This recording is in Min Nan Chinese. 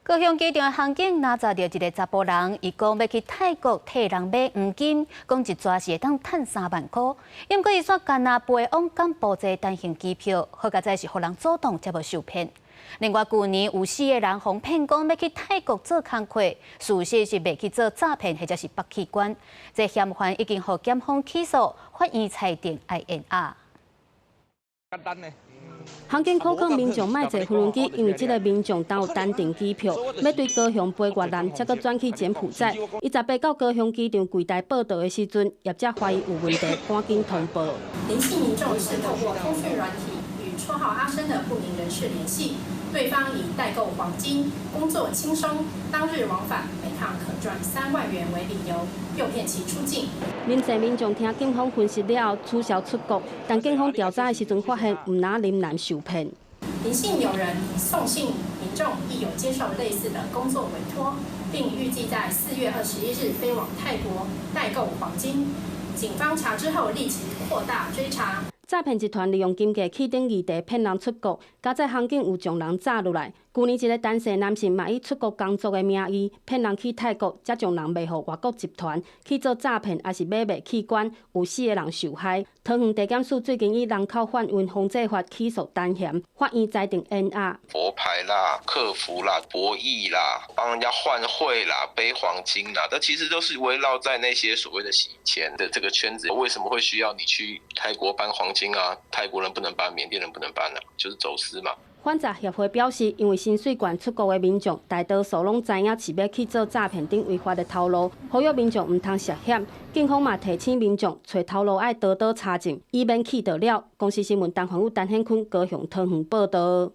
高雄機場航警攔查著一个查埔人，伊講欲去泰國替人買黃金，講一逝是會當趁3萬箍。毋過伊煞干焦飛往柬埔寨單程機票，好佳哉是予人阻擋才無受騙。另外，舊年有四个人予騙講欲去泰國做工課，事實是賣去做詐騙或者是綁器官。這嫌犯已經予檢方起訴，法院裁定愛延押。簡單呢。航警苦勸民眾莫坐飛輪機，因為這个民眾當有單程機票，欲對高雄飛越南，才閣轉去柬埔寨。伊18到高雄機場櫃台報到的時陣，業者懷疑有問題，趕緊通報。林姓民眾是透過通訊軟體與綽號阿生的不明人士聯繫，對方以代購黃金、工作輕鬆、當日往返每趟可賺3萬元為理由，誘騙其出境。林姓民眾聽警方分析了後，取消出國，但警方調查的時陣發現，毋但林男受騙。林姓友人宋姓民眾亦有接受類似的工作委託，並預計在4月21日飛往泰國代購黃金。警方查知後立即擴大追查。詐騙集團利用金價起等議題騙人出國，佳哉航警有將人詐落來。舊年一个陳姓男性嘛以出國工作的名義騙人去泰國，才將人賣予外國集團去做詐騙，抑是買賣器官，有四个人受害。桃園地檢署最近以人口販運防制法起訴陳嫌，法院裁定延押。佛牌啦、客服啦、博弈啦、幫人家換匯啦、背黃金啦，這其實都是圍繞在那些所謂的洗錢的這個圈子。為什麼會需要你去泰國搬黃金啊？泰國人不能搬，緬甸人不能搬啊，就是走私嘛。反詐協會表示，因為薪水懸出國的民眾大多數攏知影是欲去做詐騙等違法的頭路，呼籲民眾毋通涉險。警方嘛提醒民眾，揣頭路愛多多查證，以免去著了。公視新聞陳環宇、陳顯坤高雄桃園報導。